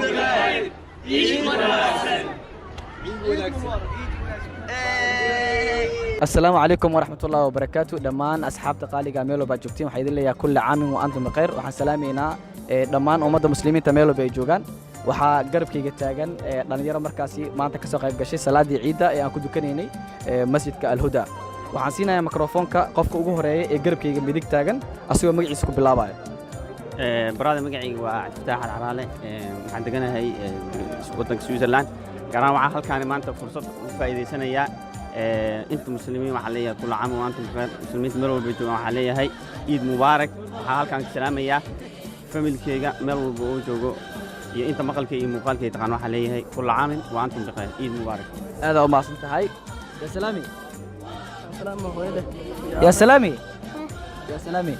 Bikhayr, ciid wanaagsan, ciid wanaagsan. Asalaamu calaykum waraxmat ullahi wabarakaatu. Dhammaan asxaabta qaaliga meel walba aad joogtiin, waxaa idin leeyahay kulli caamin wa antum bikhayr. Waxaan salaamaynaa dhammaan ummadda muslimiinta meel walba ay joogaan. Waxaa garabkayga taagan dhallinyaro markaasi maanta ka soo qayb gashay salaaddii ciidda ee aan ku dukanaynay masjidka Alhuda. Waxaan siinayaa mikrofoonka qofka ugu horeeya ee garabkayga midig taagan, asigoo magaciisa ku bilaabaya. Baraada, magacayga waa Cabdifataax Alcaraale. Waxaan deganahay waddanka Switzerland, gaar ahaan waxaan halkaani maanta fursad ugu faa'iidaysanayaa inta muslimiin. Waxaan leeyahay kulla caam wa antum bikhair. Muslimiinta meel walba joogaan waxaan leeyahay ciid mubaarak. Waxaan halkaan ka salaamayaa familkeyga meel walba oo joogo iyo inta maqalka iyo muuqaalkay taqaan. Waxaan leeyahay kulla caamin wa antum bikhair, ciid mubaarak. Aadaa u mahadsan tahay. Ya salaami, ya salaami, ya salaami.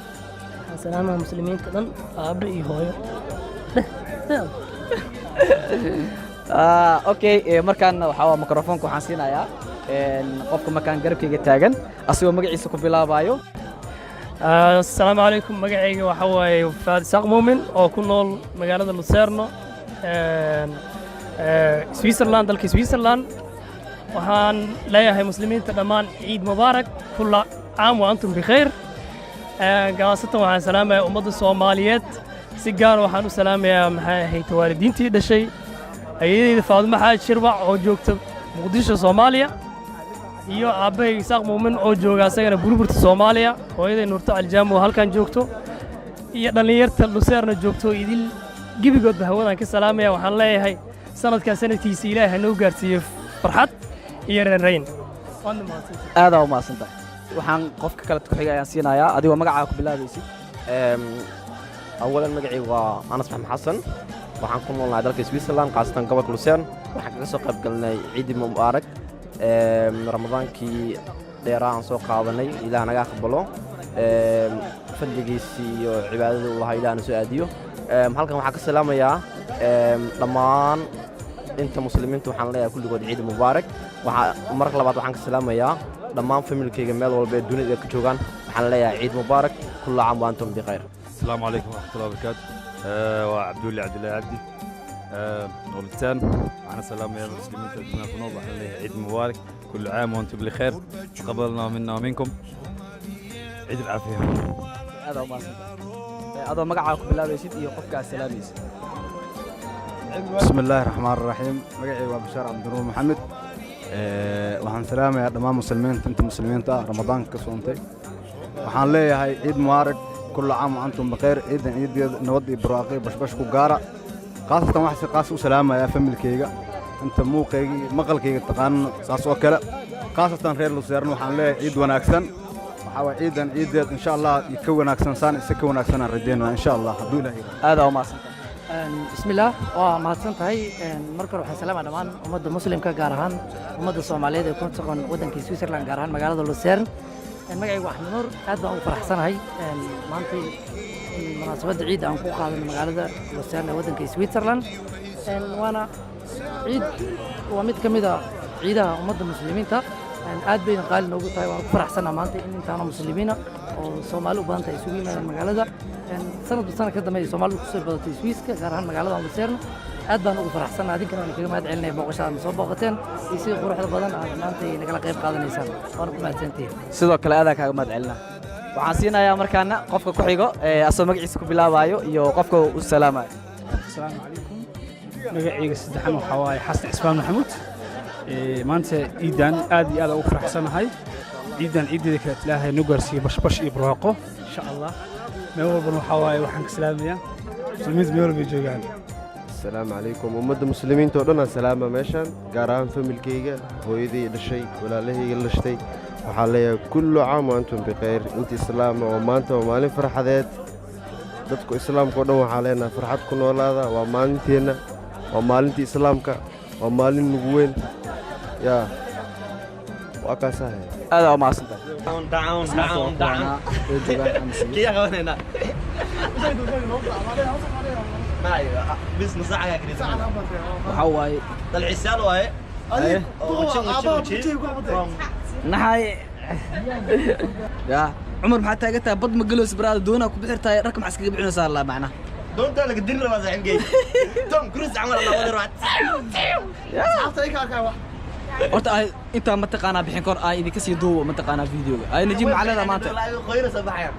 Waxaan salaamaha muslimiinta dhan, aabbe iyo hooyo. Okay, markaan waxaa waa mikrofoonka waxaan siinayaa qofka markaan garabkayga taagan, asigoo magaciisa ku bilaabayo. Asalaamu calaykum. Magacayga waxaa waaye Faad Isaaq Muumin oo ku nool magaalada Lucerno, Switzerland, dalka Switzerland. Waxaan leeyahay muslimiinta dhammaan ciid mubaarak, kulla caam wa antum bikhayr. Gaasatan waxaan salaamayaa ummadda Soomaaliyeed. Si gaar waxaan u salaamayaa, maxay ahayd, waalidiintii dhashay, ayadayda Faadumo Xaaji Shirwac oo joogta Muqdisho, Soomaaliya, iyo aabbahay Isaaq Muumin oo jooga asagana Burburta, Soomaaliya, hooyaday Nuurto Aljaamo oo halkan joogto, iyo dhallinyarta Luseerna joogto idil. Gebigoodba hawadaan ka salaamaya. Waxaan leeyahay sanadkaa sanadkiisa Ilaahay hanoo gaarsiiyo farxad iyo reerayn. Waadna mahadsantahay. Aadaa u mahadsan tahay. Waxaan qofka kale ku xiga ayaan siinayaa, adigoo magacaaga ku bilaabaysid. Awalan, magacaygu waa Anas Maxamed Xasan. Waxaan ku noolnahay dalka Switzerland, khaasatan gobolka Lucerne. Waxaan kaga soo qayb galnay ciidii mubaarak, Ramadaankii dheeraa aan soo qaadanay. Ilaah naga aqbalo fadligiisii iyo cibaadada uu lahaa, Ilaah na soo aadiyo. Halkan waxaan ka salaamayaa dhammaan inta muslimiinta. Waxaan leeyahay kulligood ciid mubaarak. Waxaa marka labaad waxaan ka salaamayaa dhammaan familkayga meel walba ee dunida ka joogaan. Waxaan leeyahay ciid mubaarak, kulla caam wa antum bikhayr. السلام عليكم ورحمة الله وبركاته. وعبد الله عبد الله عبدي ولتان. معنا سلام يا المسلمين الدنيا في نوضح عيد مبارك، كل عام وانتم بخير، تقبل الله منا ومنكم، عيد العافية. Aadaa u mahadsan tahay. Adoo magacaaga ku bilaabaysid iyo qofka aad salaamaysid. Bismi illaahi raxmaan raxiim. Magacayga waa Bashaar Cabdinuur Maxamed. Waxaan salaamayaa dhammaan muslimiinta, inta muslimiinta ah Ramadaanka ka soontay. Waxaan leeyahay ciid mubaarak, kulla caam wa antum bikhayr. Ciidan ciideeda nabad iyo barwaaqo iyo bashbash ku gaara. Khaasatan waxaan si qaas u salaamayaa familkayga, inta muuqayga iyo maqalkayga taqaanana saas oo kale, khaasatan reer Luseerna. Waxaan leeyahay ciid wanaagsan. Waxaa waay ciidan ciideed insha Allah iyo ka wanaagsan, saan isa ka wanaagsan aan rajaynaa insha Allah, hadduu Ilaah yidhaahdo. Aadaa u mahadsan tahay. Bismillaah, waa mahadsan tahay. Marka hore waxaan salaama dhammaan ummadda muslimka, gaar ahaan ummadda Soomaaliyeed ee ku sugan waddankii Switzerland, gaar ahaan magaalada Lucerne. Magacaygu waa Axmed Nuur. Aad baan ugu faraxsanahay maanta in munaasabadda ciidda aan ku qaadano magaalada Lucerne ee waddanka Switzerland. Waana ciid, waa mid ka mid a ciidaha ummadda muslimiinta. Aad bayna qaali noogu tahay. Waan ku faraxsanaa maanta in intaana muslimiina oo Soomaali u badan tahay isugu yimaadaan magaalada. Sanadba sanad ka dambe ay Soomaalidu kusoo badatay Swiiska, gaar ahaan magaalada Lucerne. Aad baan ugu faraxsanaa. Adinkana waan kaga mahad celinaya booqashada aad soo booqateen iyo sida quruxda badan aad maanta ay nagala qayb qaadanaysaan. Waana ku mahadsantihiin. Sidoo kale aadaan kaaga mahad celinaa. Waxaan siinayaa markaana qofka ku xigo ee asoo magaciisa ku bilaabaayo iyo qofka u salaamayo. Asalaamu calaykum. Magacayga saddexan waxaa waaye Xasan Cismaan Maxamuud. Maanta ciidan aad iyo aad ugu faraxsanahay. Ciidan ciideeda kale Ilaahay noo gaarsiiyo bashbash iyo barwaaqo insha Allah. Meel walbana waxaa waaye waxaan ka salaamayaa muslimiinta meel walbay joogaan. Asalaamu calaykum. Ummadda muslimiinta oo dhan aan salaama meeshan, gaar ahaan familkayga, hooyadii dhashay, walaalahayga la dhashtay. Waxaan leeyahay kullu caam wa antum bikhayr. Inta islaama oo maanta waa maalin farxadeed. Dadku islaamka oo dhan waxaa leenahay farxad ku noolaada. Waa maalinteenna, waa maalintii islaamka, waa maalin nugu weyn. Yaa waa kaasahay. Aadaa u mahadsantahay. Down, down, down. Kiyaa qabanaynaa? Bis nus saac ayaa karisan. Waxaa waaye dalxiisyaal waaye. Oo wajin wajin wajin from naxay ya Cumar, maxaa taagan tahay? Bad ma gelos baraada, doonaa ku bixirtahay. Dharka maxaa iskaga bixinaysaa? Allah macnaha. Doonta laga diri rabaa saaxiibkay. Tom Cruise camal la wada rabaa. Asxaabta ay ka arkaa wax. Horta ay intaa mataqaanaa bixin kor ay idinka sii duubo mataqaanaa videoga. Ay Najiib macallada maanta. Qoyna soo baxayaan.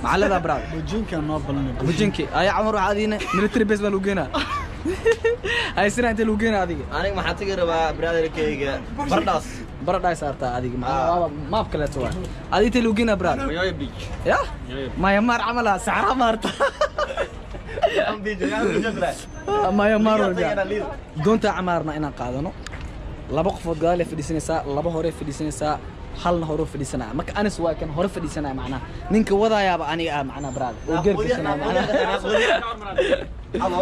Macallada brother. Bujinka noo balanay. Bujinki. Ay Cumar waxaa adiina military base baa lagu geenaa. Ay sina intee lagu geenaa adiga? Aniga maxaa tagi rabaa brotherkayga Bardhaas. Baradhaas saartaa adiga macallada waaba maap kaleeto waa. Adiga intee lagu geenaa brother? Mayoya Beach. Ya? Maya maar camal ah saxra maarta. Maya maar walba. Doonta camaarna inaan qaadano. Laba qofood gadaal ay fadhiisanaysaa, laba hore fadhiisanaysaa, halna hore fadhiisanaya. Marka Anis waa kan hore fadhiisanaya macnaha. Ninka wadayaaba aniga ah macnaha brother. Oo geer fadhiisanaya macnaha. Halo.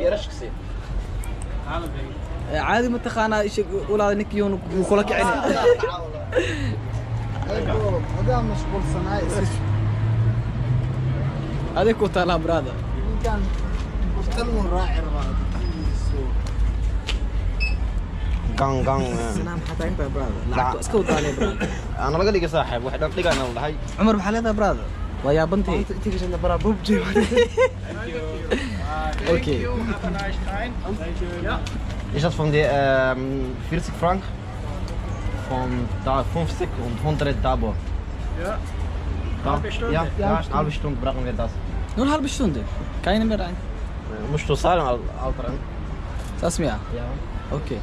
Yarashkisi. Caadi mataqaanaa isha ulaada ninkii uu kula kicinaya. Adaa mashquulsanaay iska. Adig ku taalaa brother. Ninkan burtaluu raaci rabaa. Gang gang. Sinaa maxaa taagan tahay brother? Lacagtu iska wadaalee brother. Ana laga dhigay saaxiib, wax dhan dhigaana la dhahay. Cumar maxaa leedahay brother? Waa yaabantay. Inta gashan baraa bubji. Okay. Ist das von der 40 Frank? Von da 50 und 100 Tabo. Ja. Da, Halbe Stunde? Ja, ja, halbe Stunde brauchen wir das. Nur halbe Stunde. Keine mehr rein. Musst du zahlen, Alter. Saas miya? Ja. Okay.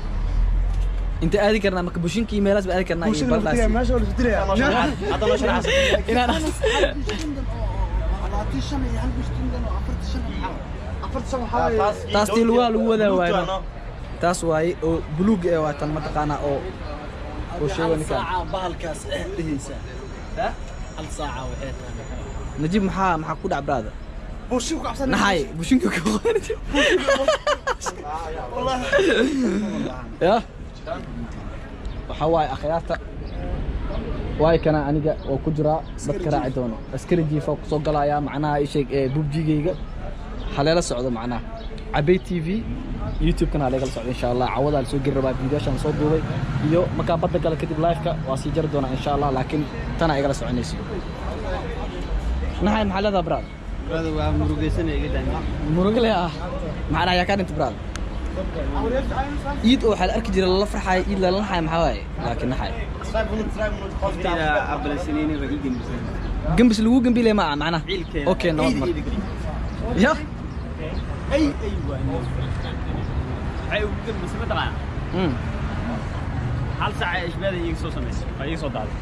Inta aadi karnaa marka bushinka iyo meelahaas ba aadi karnaa iyo baldaas. Meesha waa la isku dilayaa. Hadda noo sharaxaysa. Inaan 25 iyo hal bishtundan oo 45 maxaa? 45 waxaa waaye. Taas tii lugaha lagu wadaa waaye. Taas waaye oo buluug ee waa tan mataqaanaa oo oo sheego ninkaan. Saaca bahalkaas eh dhihaysa. Hal saaca waxay tahay. Najiib maxaa ku dhac brother? Bushin ku cabsan. Naxay bushinka ku qoran. Wallahi. Ya? Waxaa waaye akhyaarta waay kana aniga oo ku jiraa dadka raaci doono askari jiifa ku soo galaya macnaha ii sheeg ee bubjigayga haleela socdo macnaha Cabay TV YouTube-kana haleegala socdo insha Allah. Cawadaa lasoo geli rabaa fiidiyoashaan soo duubay iyo markaa badda gala kadib live-ka waa sii jari doonaa insha Allah, laakiin tana igala soconayso. Naxay maxaa leedahay brother? Brother waa murugaysanaya iga daani. Murugale ah macnaha ayaa kaa dhintay brother. Iid oo waxaa la arki jiray lala farxaayo, iid lala naxaayo maxaa waaye, laakiin naxay Qoftiina aqbalsanaynin waa ii gembisay. gambis lagu gambilay ma aha macnaha. Ciilkeena. Okay, nabad marka. Ya Ay ay waa. Waxay ugu gembisay mataqaanaa? Hal saac ay ishbaada iiga soo samaysay. Waa iiga soo daaday.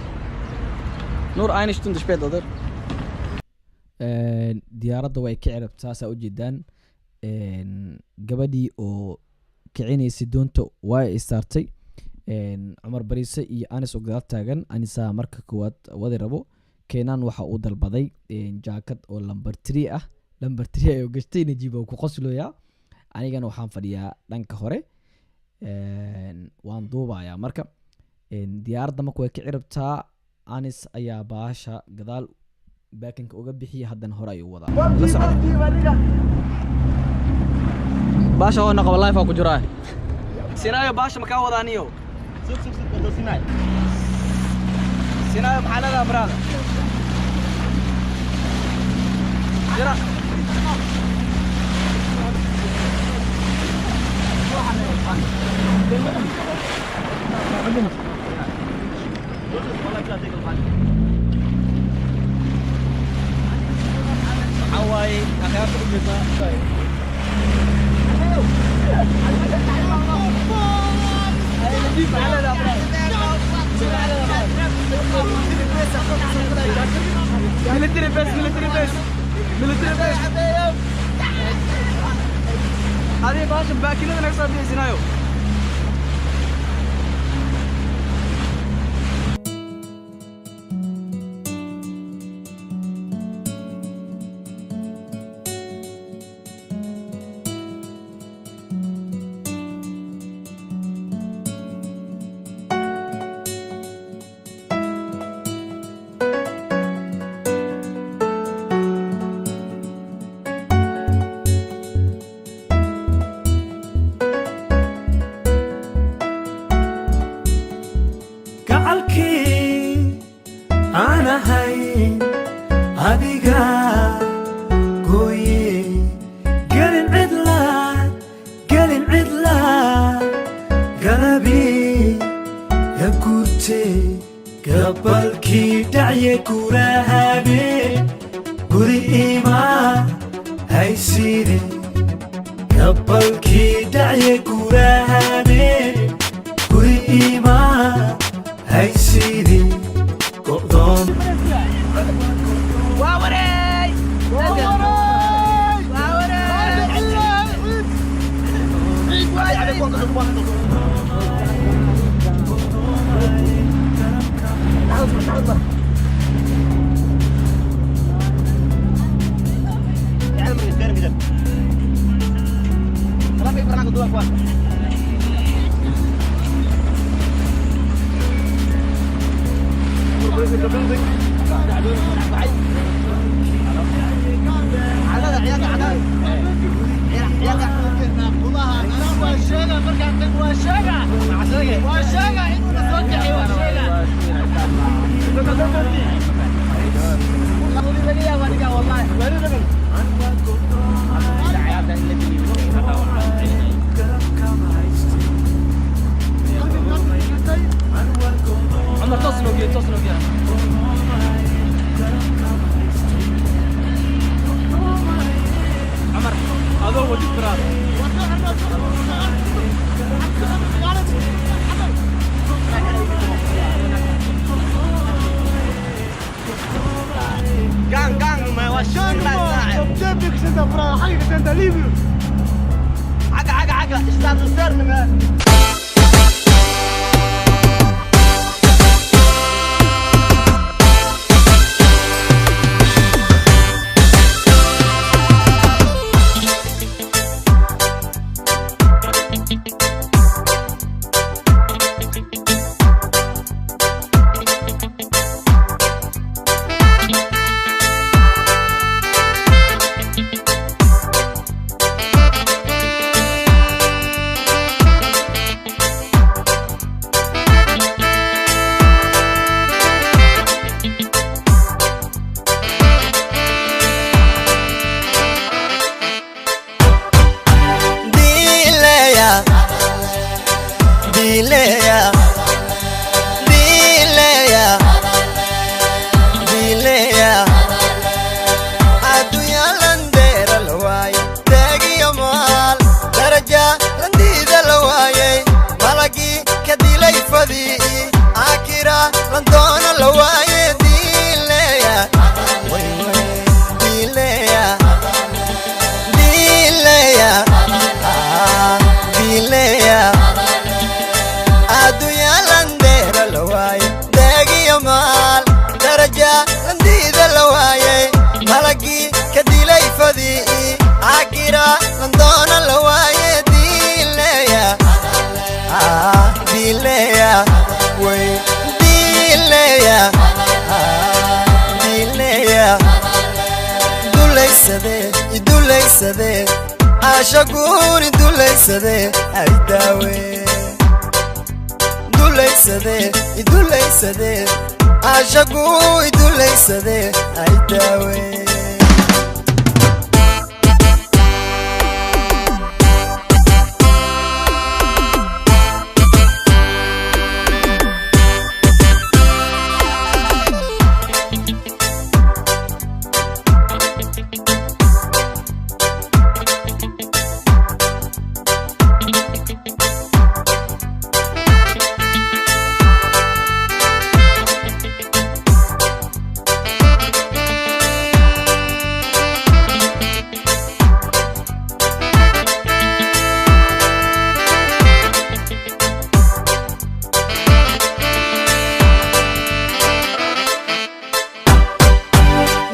Nur eine Stunde später, oder? Diyaaradda way kici rabtaa saa ujeedaan. Gabadhii oo kicinaysay doonta waa ay saartay. Cumar Bariise iyo Anis oo gadaal taagan. Anisaa marka koowaad wadi rabo. Keenan waxa uu dalbaday jaakad oo number 3 ah. Number 3 ayuu gashtay, Najiib oo ku qoslooyaa. Anigana waxaan fadhiyaa dhanka hore. Waan duubayaa marka. Diyaaradda marka way kici rabtaa. Anis ayaa baasha gadaal baakinka uga bixiya, haddana hore ayuu wadaa. La socda. Baasha oo naqaba live ku jiraa. Sinaayo baasha ma kaa wadaaniyo? Sug sug sug wado Sinaayo. Sinaayo maxaa leedahay brother? Jira. Waxaa waaye akhyaarta u jeedaa. Military base, military base, military base. Adiga baasha baakinada naga soo bixisinayo. Dhacye kulahabe guri ima haysiide gabalkii dhacye kulahabe guri ima haysiide go'doon. Waa wareey! Waa wareey! Ciid waay! Cumar, toos loo geeyo, toos loo geeyo. Cumar, adoo wadid baraad. Gang gang ما وشون ما جيبك انت برا حقك انت ليبيو. عقا عقا عقا استاذ السيرن ما Dileya, dileya, dileya, dileya. Addunya landeera la waaye, deegiyo maal, daraja landiida la waayey, malagii ka dilay fadii, akira landoona la waaye, dileya, dileya, dileya. Ah, dileya. Addunya landeera la waaye, deegiyo maal, daraja landiida la waayey, malagii ka dilay fadii, akira landoona la waaye, dileya, ah, dileya, way, dileya, ah, dileya. Dulaysade, idulaysade, caashaguuni dulaysade, ay daawe. Dulaysade, idulaysade, caashaguu idulaysade, ay daawe.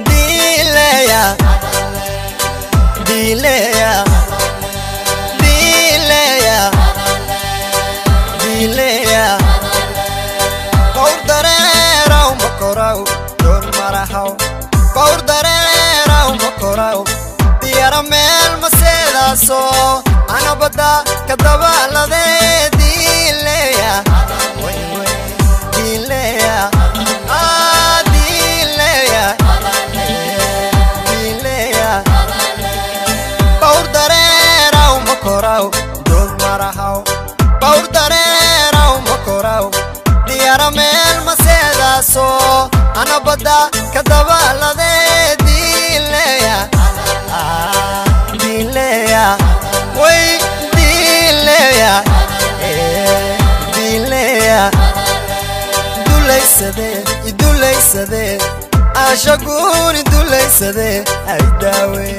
Dileya, dileya, dileya, dileya. Bawr dareeraw ma koraw, doon marahaw. Bawr dareeraw ma koraw, diyara meel ma seedaaso, ana badda ka dabaaladee, dileya, dileya, ah, dileya, dileya. Bawr dareeraw ma koraw, doon marahaw. Bawr dareeraw ma koraw, diyara meel ma seedaaso. Ana badda ka dabaaladee diileya diileya way diileya diileya dulaysade idulaysade ashaguuni dulaysade ay daawe.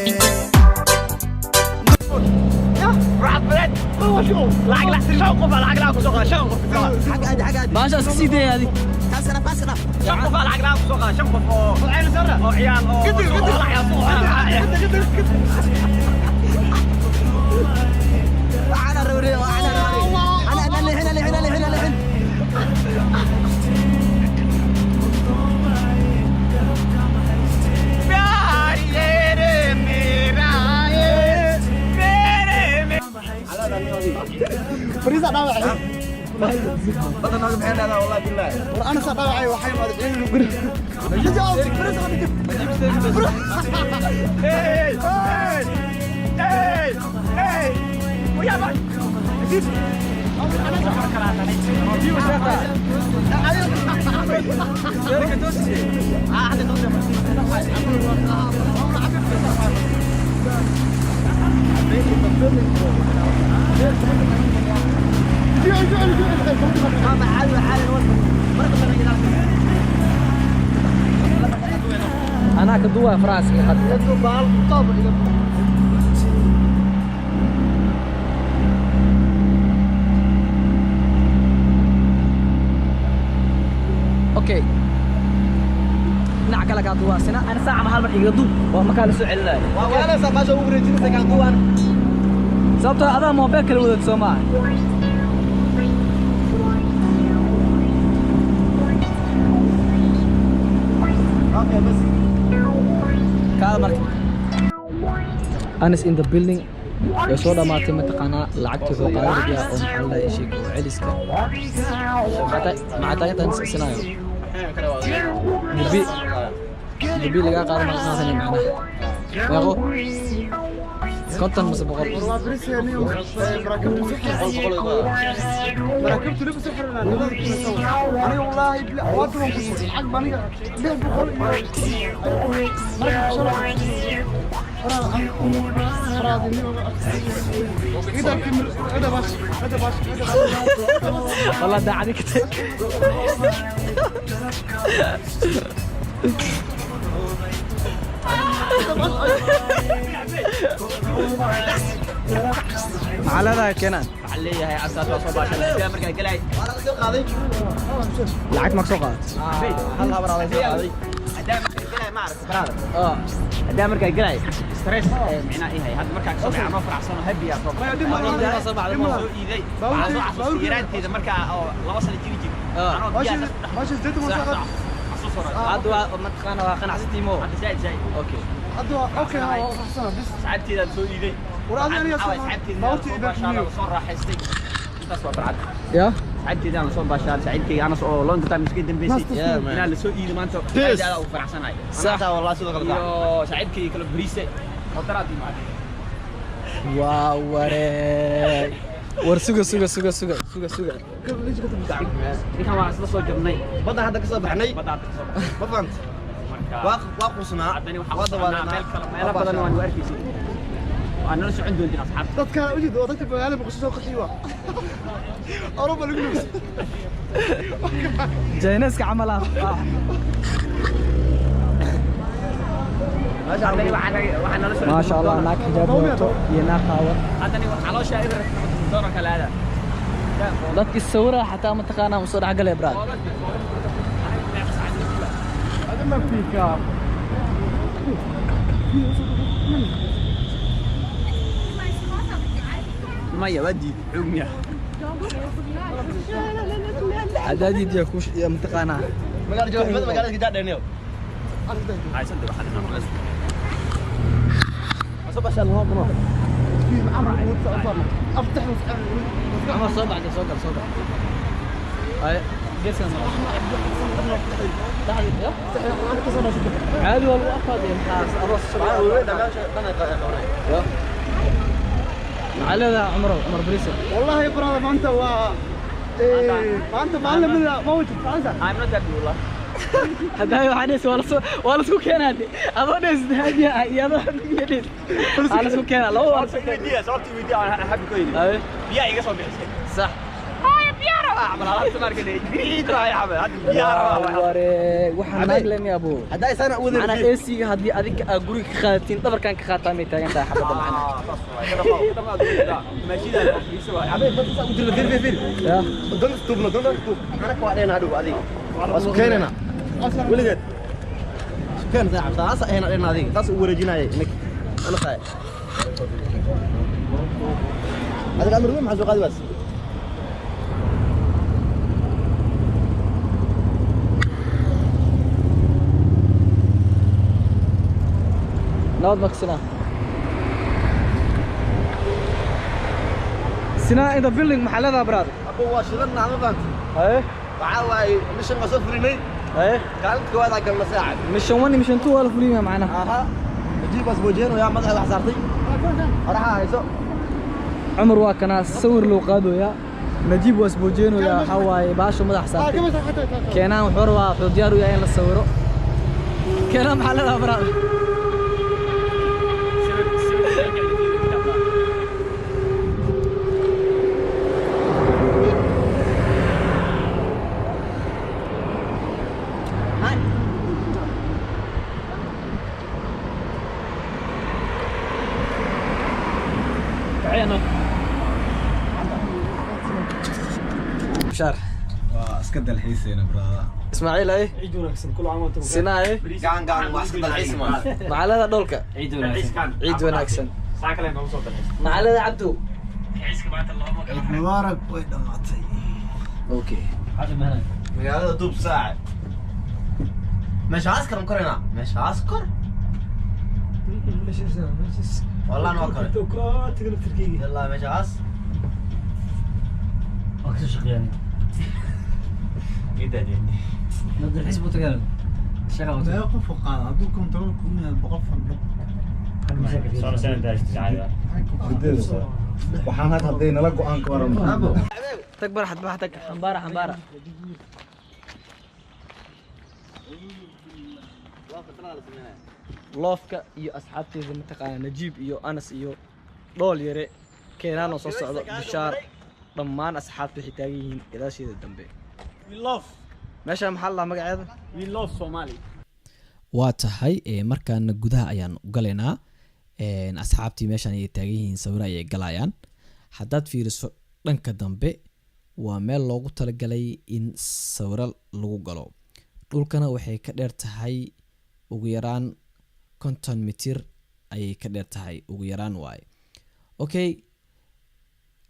Maasha iska sii daya adi. فريزة dhawacay war ana saa dhawacay waxay imaadeen ciidan guri. Anaa ka duwaa faraaska hadda. Okay, dhinaca kale kaa duwaa sina ana saaca ma hal mar iga duub waa makaa la soo celinaayo sababtoo adaa moobeel kala wadad soo maaha. Kaada marka Anas in the building way soo dhamaatay mataqaanaa lacagta wuxuu qaadanayaa oo maxaa la dhahay sheeg oo celiska maxaa tahay tan isinayo dubi dubi laga qaado ma qaadanayo macnaha meeqo 50 mise 100. راكبت لبس حرنا انا والله بلا وادهم عقب انا ليه بقول والله ده عليك. Maxaa leedahay Kenan? Waxaan leeyahay casaas waa soo baashan markaa galay. Lacag ma soo qaadat? Hadaa markaa galay stress micnaa ihay hadda markaa kasoo baxay anoo faraxsan oo happy ah soo baxay soo iiday waxaan soo xasuustay yaraanteeda markaa oo 2 sano jiri jiri anoo biyaha Hadda waa mataqaana waa qanacsantiimo. Hadda zaaid zaaid. Okay. Okay Asxaabteedaan soo iiday. Asxaabteeda soo raaxaystay intaas waa farxad. Ya asxaabteedaan soo baashaan saaxiibkayga anas oo long time iska dambeysay inaan la soo iido maanta aad aad ugu faraxsanahay. Sax. Iyo saaxiibkayga kale bariise hotelaad imaadeen. Waa waree war suga suga suga suga suga suga. Ninkan waa isla soo jabnay. Badda hadda ka soo baxnay. Badda hadda ka soo baxnay. Ma fahant marka waa quusnaa. Haddana waxaa ku soconaa meel kale meelo badan waan arkaysay waa nala socon doontiin asxaabta. Dadka ujeed oo dadka magaalada Muqdisho soo qaxiyo waa Awroba lagu nufs. Jayneska camal ah. Maasha Allah naag xijaab wadato iyo naag qaawan. Haddana caloosha ibra doona kale aada. Dadki sawira xataa mataqaanaa ma soo dhexgalay braad. هذا ما فيك maya waa diid xoog miya. Cadaadid yaa ku yaa mataqaanaa. Magaalada Jowxmada magaalada Gajaadheeniyo. Haysanta waxaa dhinaa maqlas. افتح. Cumar soo baxda soo gal soo gal. Ay geeskan mara. Dhaxdi ya. Caadi waa lagu arkaa dee maxaa aroos soo. Ya. Maxaa leedahay Cumar Cumar Bariise? والله يا brother ما انت و إيه، ما انت معلم ما وجد. I'm not happy والله. Hadda waxaan is waa la isku keenaa adoo dhes hadiya iyo adoo habiga dhes waa la isku keenaa laba waa la isku weydiiya sababta weydiiya aan habi ku yidhi biyaa iga soo bixisay sax hooyo biyaa rabaa camal alaabta marka biriid waa camal hadda biyaa rabaa ware waxaan naag lemi abo hadda isana u macnaa AC-ga haddii adiga aa guriga ka qaadatiin dhabarkan ka qaataa may taagan tahay xabadda macnaa keenana weligeed keen saaxib saas ayna dhin adiga saas u wareejinayay inak ana tahay adiga amar weyn maxaa soo qaadi baas nabad maqsina Sina in the building maxaa leedahay brother abo waa shidan ma fahanti haye waxaa waaye mission waa soo fulinay haye kaalinta koowaad aa galna saacad mission 1 mission 2 waa la fuliyay macnaha aha najiib baas boojeen yaa madaxa wax saartay horaha hayso cumar waa kana sawir loo qaadooyaa najiib waas boojeenooyaa waxaa waaye baasha madax saartay keenaan wuxuu rabaa wuxuu diyaar u yahay in la sawiro keenaan maxaa leedahay brother بشار iska dalxiisayna brother ismaaciil ay ciid wanaagsan kul caam wa Sina ay gacan gacan wax iska dalxiis ma macalada dholka ciid wanaagsan ciid wanaagsan macalada cabdu ciid mubaarak way dhamaatay okay magaalada duub saac meeshaas karan koraynaa meeshaas kor والله انا kore يلا meeshaas waa kasoo shaqeeyaan dalxiis buu tagaa shaqa لا qof qaada hadduu control ku yahay boqol fandho waxaan had hadday nala go'aan ka waran tag baraxad bax tag xambaara xambaara loofka iyo asxaabteeda mataqaana najiib iyo anas iyo dhool yare keenaanoo soo socdo bishaar dhammaan asxaabta waxay taagan yihiin gadaasheeda dambe meeshaan maxaa la dhahaa magaceeda Waa tahay markaana gudaha ayaan u galaynaa. Asxaabtii meeshaan ayay taagan yihiin, sawiro ayay galayaan. Haddaad fiiriso dhanka dambe waa meel loogu talagalay in sawiro lagu galo. Dhulkana waxay ka dheer tahay ugu yaraan 50 mitir ayay ka dheer tahay ugu yaraan waaye. Okay,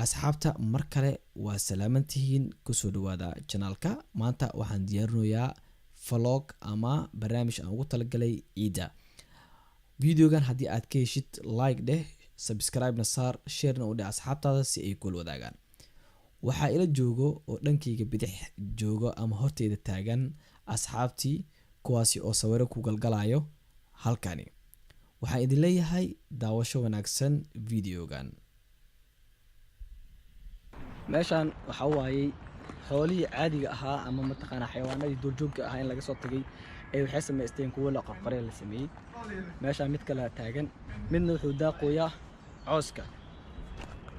asxaabta mar kale waa salaamantihiin, kusoo dhawaada janaalka. Maanta waxaan diyaarinayaa vlog ama barnaamij aan ugu talagalay ciidda. Videogan haddii aad ka heshid like dheh, subscribe-na saar, share-na u dheh asxaabtaada si ay kula wadaagaan. Waxaa ila joogo oo dhankayga bidix joogo ama horteyda taagan asxaabtii, kuwaasi oo sawiro ku galgalayo halkani. Waxaan idin leeyahay daawasho wanaagsan videogan. Meeshaan waxaa waayey xoolihii caadiga ahaa ama mataqaanaa xayawaanadii duurjoogga ahaa in laga soo tagay ee waxay samaysteen kuwo la qorqoray la sameeyey. Meeshaan mid kale taagan, midna wuxuu daaqooyaa cooska.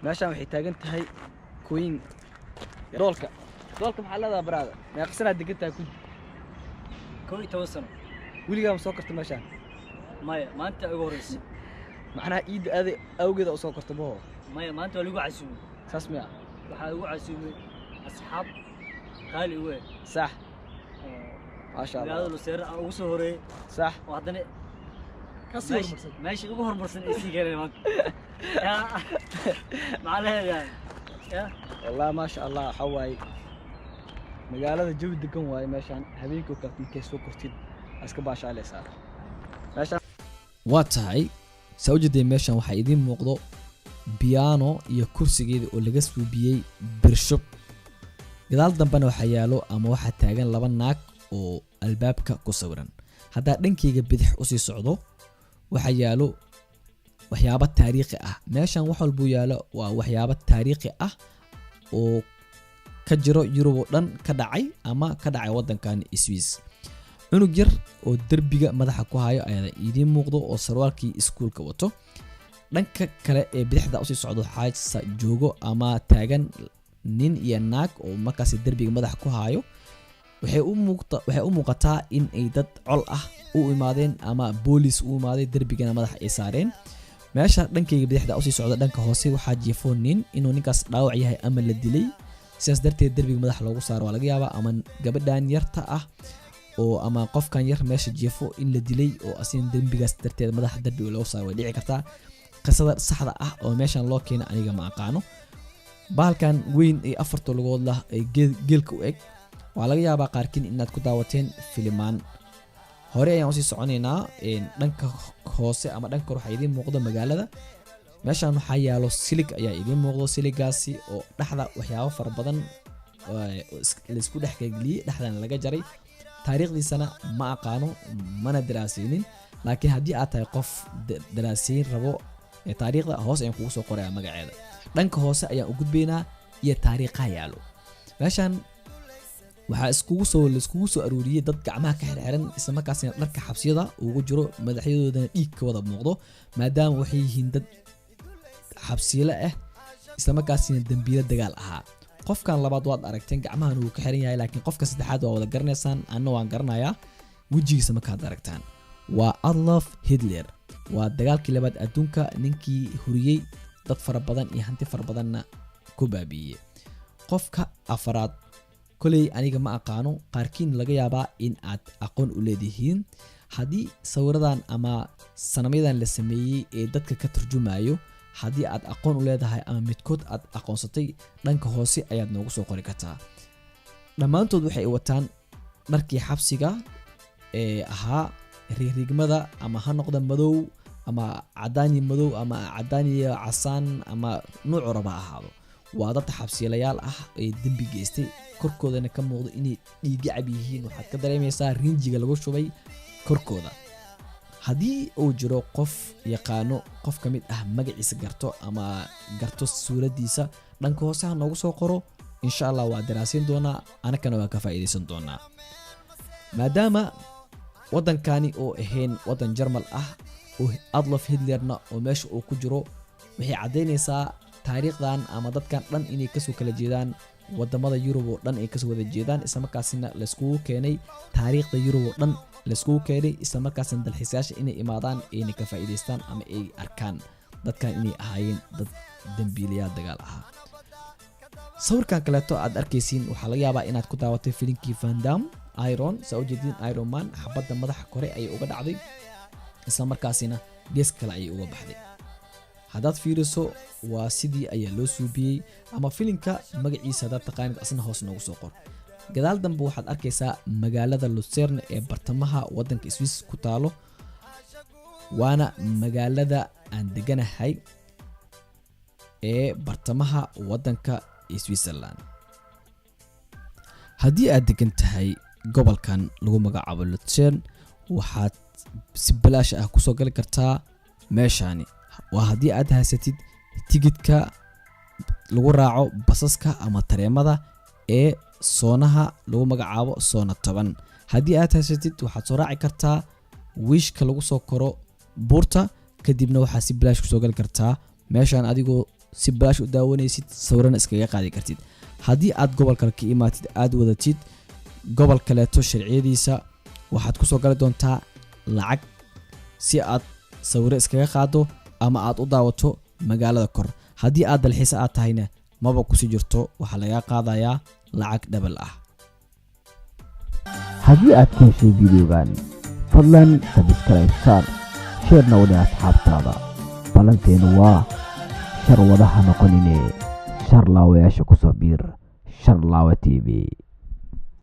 Meeshaan waxay taagan tahay queen dhoolka. Dhoolka maxaa leedahay baraada? Meeqa sanaad degan tahay ku? 11 sano. Weligaa ma soo korta meeshaan? Maya, maanta ugu horreysay. Macnaha ciidda aaday awgeeda u soo korta maho? Maya, maanta waa lagu casuumay. Saas miya? Waxaa lagu casuumay asxaab qaali u eh. Sax. Maasha Allah. Magaalada Luseer aan ugu soo horeeyay. Sax. Oo haddana meesha ugu horumarsan ay sii gaareen maanta. Yaa maxaa la helayaa? Yaa Wallah maasha Allah, waxaa waaye magaalada jawi degan waaye meeshaan. Habeenkii oo kale markay soo kortid waa iska baashaalaysaa. Meeshaan Waa tahay saa u jeedeen meeshan waxaa idiin muuqdo piano iyo kursigeeda oo laga suubiyey birshub. Gadaal dambena waxaa yaalo ama waxaa taagan laba naag oo albaabka ku sawiran. Haddaa dhankayga bidix usii socdo waxaa yaalo waxyaabo taariikhi ah. Meeshan wax walbuu yaalo waa waxyaabo taariikhi ah oo ka jiro Yurub oo dhan ka dhacay ama ka dhacay waddankan Swiss. Cunug yar oo derbiga madaxa ku hayo ayaa idiin muuqdo oo sarwaalkii iskuulka wato. Dhanka kale ee bidixda usii socdo waxaa joogo ama taagan nin iyo naag oo markaasi derbiga madaxa ku hayo. Waxay u muuqataa in ay dad col ah u imaadeen ama boolis u imaaday, derbigana madaxa ay saareen. Meesha dhankayga bidixda usii socda, dhanka hoose waxaa jiifo nin. Inuu ninkaas dhaawac yahay ama la dilay, sidaas darteed derbiga madaxa loogu saaro waa laga yaabaa, ama gabadhan yarta ah oo ama qofkan yar meesha jiifo in la dilay oo asin dembigaas darteed madaxa derbiga loogu saaro way dhici kartaa. Qisada saxda ah oo meeshan loo keenay aniga ma aqaano. Bahalkan weyn ee afarta lugood lah ee geelka u eg waa laga yaabaa qaarkiin inaad ku daawateen filimaan. Hore ayaan usii soconaynaa. Dhanka hoose ama dhanka kore waxaa idiin muuqdo magaalada. Meeshan waxaa yaalo silig ayaa idiin muuqdo, siligaasi oo dhexda waxyaabo fara badan laisku dhex geliyey, dhexdana laga jaray. Taariikhdiisana ma aqaano, mana daraaseynin, laakiin haddii aad tahay qof daraaseyn rabo ee taariikhda, hoos ayaan kugu soo qorayaa magaceeda. Dhanka hoose ayaan u gudbaynaa iyo taariikhaha yaalo. Meeshan waxaa iskugu soo laiskugu soo aruuriyey dad gacmaha ka xirxiran, islamarkaasina dharka xabsiyada ugu jiro, madaxyadoodana dhiig ka wada muuqdo, maadaama waxay yihiin dad xabsiile ah, islamarkaasina dembiilo dagaal ahaa. Qofkan labaad waad aragteen, gacmahan wuu ka xiran yahay, laakiin qofka saddexaad waa wada garanaysaan, anna waan garanayaa wejigiisa markaad aragtaan. Waa Adolf Hitler. Waa dagaalkii labaad adduunka ninkii huriyey, dad fara badan iyo hanti fara badanna ku baabi'iyey. Qofka afaraad koley aniga ma aqaano, qaarkiin laga yaabaa in aad aqoon u leedihiin. Haddii sawiradan ama sanamyadan la sameeyey ee dadka ka turjumayo haddii aad aqoon u leedahay ama midkood aad aqoonsatay, dhanka hoose ayaad noogu soo qori kartaa. Dhammaantood waxay wataan dharkii xabsiga ee ahaa riigrigmada, ama ha noqda madow ama cadaan iyo madow ama cadaan iyo casaan ama nuucu raba ha ahaado. Waa dad xabsiilayaal ah ee dembi geystay, korkoodana ka muuqdo inay dhiigga cab yihiin. Waxaad ka dareemaysaa rinjiga lagu shubay korkooda. Haddii uu jiro qof yaqaano qof ka mid ah, magaciisa garto ama garto suuraddiisa, dhanka hoose ha noogu soo qoro. Insha Allah waa daraasin doonaa, anakana waa ka faa'iidaysan doonaa, maadaama waddankani oo ahayn waddan Jarmal ah oo Adolf Hitlerna oo meesha uu ku jiro. Waxay caddaynaysaa taariikhdan ama dadkan dhan inay kasoo kala jeedaan wadamada Yurub oo dhan ay kasoo wada jeedaan, islamarkaasina layskugu keenay taariikhda Yurub oo dhan layskugu keenay, islamarkaasina dalxiisayaasha inay imaadaan ayna ka faa'iidaystaan ama ay arkaan dadkan inay ahaayeen dad dembiilayaal dagaal ahaa. Sawirkan kaleeto aad arkaysiin waxaa laga yaabaa inaad ku daawatay filinkii Van Damme, Iron. Saa ujeedin, Iron Man xabadda madaxa kore ayay uga dhacday, isla markaasina gees kale ayay uga baxday. Haddaad fiiriso, waa sidii ayaa loo suubiyey. Ama filimka magaciisa haddaad taqaanid, asna hoos noogu soo qor. Gadaal dambe waxaad arkaysaa magaalada Lucerne ee bartamaha waddanka Swiss ku taalo, waana magaalada aan deganahay ee bartamaha waddanka Switzerland. Haddii aad degan tahay gobolkan lagu magacaabo Lucerne, waxaad si bilaash ah kusoo gali kartaa meeshaani, waa haddii aad haysatid tigidhka lagu raaco basaska ama tareemada ee soonaha lagu magacaabo soona 10. Haddii aad haysatid, waxaad soo raaci kartaa wiishka lagu soo koro buurta, kadibna waxaad si bilaash kusoo gali kartaa meeshaan, adigoo si bilaash u daawanaysid, sawirana iskaga qaadi kartid. Haddii aad gobol kale ka imaatid, aad wadatid gobol kaleeto sharciyadiisa, waxaad kusoo gali doontaa lacag si aad sawiro iskaga qaado ama aad u daawato magaalada kor. Haddii aad dalxiise aad tahayna, maba kusii jirto, waxaa lagaa qaadayaa lacag double ah. Haddii aad ka heshay videogan, fadlan subscribe saar, share-na u dheh asxaabtaada. Ballanteenu waa shar wadaha noqonine, shar laawayaasha ku soo biir Sharlaawa TV.